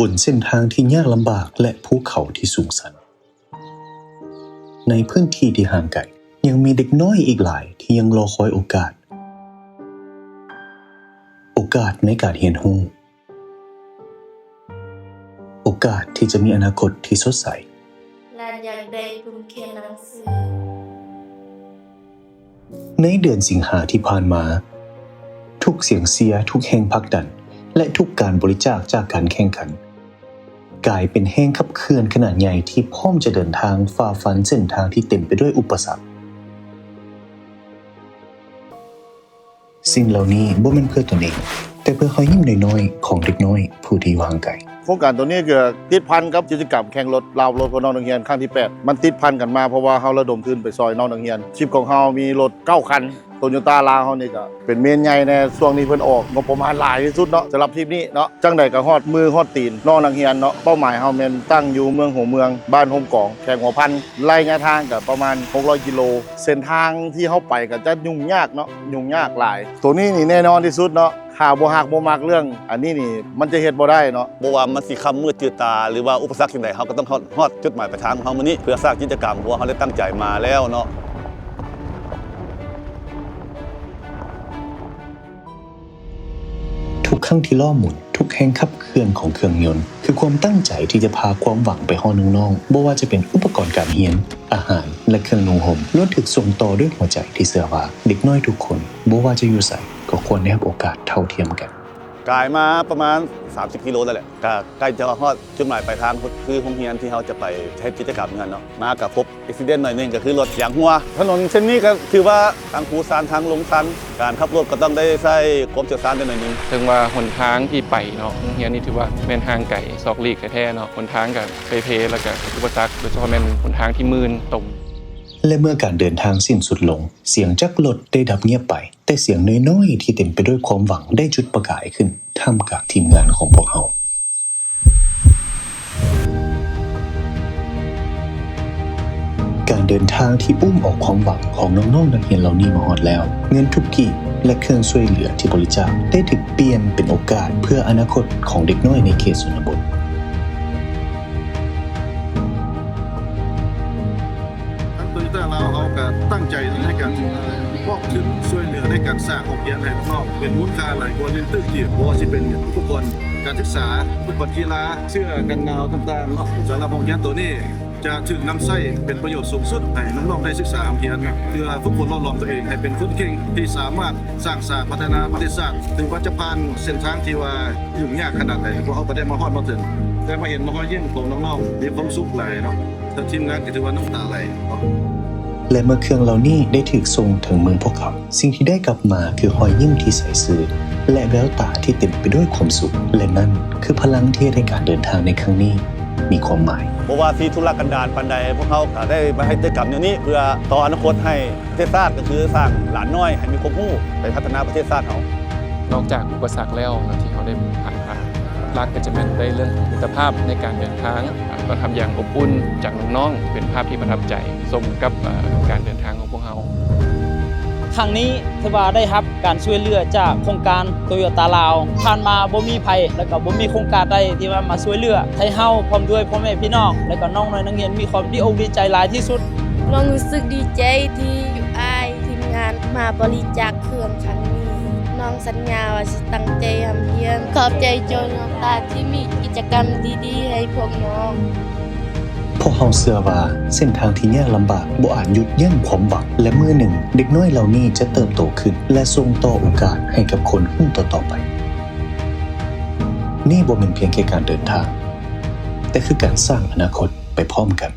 ບົນເສັ້ນທາງທີ່ຍາກລຳບາກ ແລະ ພູເຂົາທີ່ສູງຊັນ. ໃນພື້ນທີ່ທີ່ຫ່າງໄກ ຍັງມີເດັກນ້ອຍອີກຫຼາຍທີ່ຍັງລໍຄອຍໂອກາດ, ໂອກາດໃນການຮຽນຮູ້, ໂອກາດທີ່ຈະມີອະນາຄົດທີ່ສົດໃສ. ຫຼານຢາກໄດ້ທຶນຮຽນໜັງສື. ໃນເດືອນສິງຫາທີ່ຜ່ານມາ, ທຸກສຽງເຊຍ, ທຸກແຮງຜັກດັນ ແລະ ທຸກການບໍລິຈາກຈາກການແຂ່ງຂັນ ກາຍເປັນແຮງຂັບເຄື່ອນຂະໜາດໃຫຍ່ທີ່ພ້ອມຈະເດີນທາງຝ່າຟັນເສັ້ນທາງທີ່ເຕັມໄປດ້ວຍອຸປະສັກ. ສິ່ງເຫຼົ່ານີ້ບໍ່ແມ່ນເພື່ອຕົນເອງ, ແຕ່ເພື່ອຮອຍຍິ້ມນ້ອຍໆຂອງເດັກນ້ອຍຜູ້ທີ່ຢູ່ຫ່າງໄກ. ໂຄງການໂຕນີ້ກໍຕິດພັນກັບກິດຈະກຳແຂ່ງລົດລາວໂລດເພື່ອນ້ອງນັກຮຽນຄັ້ງທີແປດ. ມັນຕິດພັນກັນມາ ເພາະວ່າເຮົາລະດົມທຶນໄປຊ່ອຍນ້ອງນັກຮຽນ. ທຣິບຂອງເຮົາມີລົດເກົ້າຄັນ. ໂຕໂຍຕ້າລາວເຮົານີ້ກໍເປັນເມນໃຫຍ່ແດ່ ຊ່ວງນີ້ເພິ່ນອອກງົບປະມານຫຼາຍທີ່ສຸດເນາະ ສຳລັບທຣິບນີ້ເນາະ. ຈັ່ງໃດກໍຮອດມືຮອດຕີນນ້ອງນັກຮຽນເນາະ. ເປົ້າໝາຍເຮົາແມ່ນຕັ້ງຢູ່ເມືອງຫົວເມືອງ ບ້ານຮົ່ມກອງ ແຂວງຫົວພັນ. ໄລຍະທາງກໍປະມານຫົກຮ້ອຍກິໂລ. ເສັ້ນທາງທີ່ເຮົາໄປກໍຈະຫຍຸ້ງຍາກເນາະ, ຫຍຸ້ງຍາກຫຼາຍ. ໂຕນີ້ນີ້ແນ່ນອນທີ່ສຸດເນາະ. ຖ້າບໍ່ຮັກບໍ່ມັກເລື່ອງອັນນີ້ນີ້ ມັນຈະເຮັດບໍ່ໄດ້ເນາະ. ບໍ່ວ່າມັນຊິຄ່ຳມືດຈືດຕາ ຫຼືວ່າອຸປະສັກຈັ່ງໃດ ເຮົາກໍຕ້ອງຮອດ ຮອດຈຸດໝາຍປາຍທາງຂອງເຮົາມື້ນີ້ ເພື່ອສ້າງກິດຈະກຳ ເພາະວ່າເຮົາໄດ້ຕັ້ງໃຈມາແລ້ວເນາະ. ທຸກຄັ້ງທີ່ລໍ້ໝູນ, ທຸກແຮງຂັບເຄື່ອນຂອງເຄື່ອງຍົນ ຄືຄວາມຕັ້ງໃຈທີ່ຈະພາຄວາມຫວັງໄປຮອດນ້ອງໆ, ບໍ່ວ່າຈະເປັນອຸປະກອນການຮຽນ, ອາຫານ ແລະ ເຄື່ອງນຸ່ງຫົ່ມ, ລ້ວນຖືກສົ່ງຕໍ່ດ້ວຍຫົວໃຈທີ່ເຊື່ອວ່າ ເດັກນ້ອຍທຸກຄົນ ບໍ່ວ່າຈະຢູ່ໃສ ກໍຄວນໄດ້ຮັບໂອກາດເທົ່າທຽມກັນ. ກາຍມາປະມານສາມສິບກິໂລແລ້ວແຫຼະ, ກະໃກ້ຈະຮອດຈຸດໝາຍປາຍທາງ ຄືໂຮງຮຽນທີ່ເຮົາຈະໄປເຮັດກິດຈະກຳນັ້ນເນາະ. ມາກະພົບອຸບັດຕິເຫດໜ້ອຍໜຶ່ງ ກໍຄືລົດຢາງຮົ່ວ. ຖະໜົນເສັ້ນນີ້ກໍຖືວ່າທາງພູຊັນ, ທາງລົງຊັນ, ການຂັບລົດກໍຕ້ອງໄດ້ໃຊ້ຄວາມຊ່ຽວຊານໄດ້ໜ້ອຍໜຶ່ງ. ເຖິງວ່າຫົນທາງທີ່ໄປເນາະ ໂຮງຮຽນນີ້ຖືວ່າແມ່ນຫ່າງໄກ ຊອກຫຼີກແທ້ໆເນາະ, ຫົນທາງກໍເປ່ເພ ແລ້ວກໍອຸປະສັກ, ໂດຍສະເພາະແມ່ນຫົນທາງທີ່ມື່ນຕົມ. ແລະ ເມື່ອການເດີນທາງສິ້ນສຸດລົງ, ສຽງຈັກລົດໄດ້ດັບງຽບໄປ, ແຕ່ສຽງນ້ອຍໆທີ່ເຕັມໄປດ້ວຍຄວາມຫວັງໄດ້ຈຸດປະກາຍຂຶ້ນທ່າມກາງທີມງານຂອງພວກເຮົາ. ການເດີນທາງທີ່ອຸ້ມເອົາຄວາມຫວັງຂອງນ້ອງໆນັກຮຽນເຫຼົ່ານີ້ມາຮອດແລ້ວ, ເງິນທຸກກີບ ແລະ ເຄື່ອງຊ່ວຍເຫຼືອທີ່ບໍລິຈາກໄດ້ຖືກປ່ຽນເປັນໂອກາດເພື່ອອະນາຄົດຂອງເດັກນ້ອຍໃນເຂດຊົນນະບົດ. ທາງໂຕໂຍຕ້າລາວເຮົາກໍຕັ້ງໃຈໃນການມອບທຶນຊ່ວຍເຫຼືອໃນການສ້າງໂຮງຮຽນໃຫ້ນ້ອງໆ ເປັນມູນຄ່າຫຼາຍກວ່າໜຶ່ງຕື້ກີບ, ບໍ່ວ່າຊິເປັນອຸປະກອນການສຶກສາ, ອຸປະກອນກິລາ, ເສື້ອກັນໜາວຕ່າງໆເນາະ. ສຳລັບໂຮງຮຽນໂຕນີ້ຈະຖືກນຳໃຊ້ເປັນປະໂຫຍດສູງສຸດໃຫ້ນ້ອງໆໄດ້ສຶກສາຮຽນ, ເພື່ອຝຶກຝົນຫຼໍ່ຫຼອມຕົວເອງໃຫ້ເປັນຄົນເກັ່ງທີ່ສາມາດສ້າງສາພັດທະນາປະເທດຊາດ. ເຖິງວ່າຈະຜ່ານເສັ້ນທາງທີ່ວ່າຫຍຸ້ງຍາກຂະໜາດໃດ, ພວກເຮົາກໍໄດ້ມາຮອດມາເຖິງ, ໄດ້ມາເຫັນຮອຍຍິ້ມຂອງນ້ອງໆ, ມີຄວາມສຸກຫຼາຍເນາະ. ທາງທີມງານກໍຖືວ່ານ້ຳຕາໄຫຼເນາະ. ແລະ ເມື່ອເຄື່ອງເຫຼົ່ານີ້ໄດ້ຖືກສົ່ງເຖິງມືພວກເຂົາ, ສິ່ງທີ່ໄດ້ກັບມາຄືຮອຍຍິ້ມທີ່ໃສຊື່ ແລະ ແວວຕາທີ່ເຕັມໄປດ້ວຍຄວາມສຸກ, ແລະ ນັ້ນຄືພະລັງທີ່ເຮັດໃຫ້ການເດີນທາງໃນຄັ້ງນີ້ມີຄວາມໝາຍ. ບໍ່ວ່າຊິທຸລະກັນດານປານໃດ, ພວກເຮົາກໍໄດ້ມາເຮັດກິດຈະກຳແນວນີ້ ເພື່ອຕໍ່ອະນາຄົດໃຫ້ປະເທດຊາດ, ກໍຄືສ້າງຫຼານນ້ອຍໃຫ້ມີຄວາມຮູ້ໄປພັດທະນາປະເທດຊາດເຮົາ. ນອກຈາກອຸປະສັກແລ້ວເນາະ ທີ່ເຮົາໄດ້ຜ່ານມາ, ຫຼັກໆກໍຈະແມ່ນໄດ້ເລື່ອງຂອງມິດຕະພາບໃນການເດີນທາງ, ຕ້ອນຮັບຢ່າງອົບອຸ່ນຈາກນ້ອງໆ, ເປັນພາບທີ່ປະທັບໃຈ ສົມກັບ ເອີ ການເດີນທາງຂອງພວກເຮົາ. ຄັ້ງນີ້ຖືວ່າໄດ້ຮັບການຊ່ວຍເຫຼືອຈາກໂຄງການໂຕໂຍຕ້າລາວ. ຜ່ານມາບໍ່ມີໃຜ ແລ້ວກໍບໍ່ມີໂຄງການໃດທີ່ວ່າມາຊ່ວຍເຫຼືອໃຫ້ເຮົາ ພ້ອມດ້ວຍພໍ່ແມ່ພີ່ນ້ອງ ແລ້ວກໍນ້ອງໆນັກຮຽນ ມີຄວາມດີອົກດີໃຈຫຼາຍທີ່ສຸດ. ນ້ອງຮູ້ສຶກດີໃຈທີ່ອ້າຍທີມງານມາບໍລິຈາກເຄື່ອງຄັ້ງນີ້. ນ້ອງສັນຍາວ່າຊິຕັ້ງໃຈຮ່ຳຮຽນ. ຂອບໃຈໂຕໂຍຕ້າທີ່ມີກິດຈະກຳດີໆໃຫ້ພວກນ້ອງ. ພວກເຮົາເຊື່ອວ່າເສັ້ນທາງທີ່ຍາກລຳບາກບໍ່ອາດຢຸດຢັ້ງຄວາມຫວັງ, ແລະ ມື້ໜຶ່ງເດັກນ້ອຍເຫຼົ່ານີ້ຈະເຕີບໂຕຂຶ້ນ ແລະ ສົ່ງຕໍ່ໂອກາດໃຫ້ກັບຄົນຮຸ່ນຕໍ່ໆໄປ. ນີ້ບໍ່ແມ່ນພຽງແຕ່ການເດີນທາງ, ແຕ່ຄືການສ້າງອະນາຄົດໄປພ້ອມກັນ.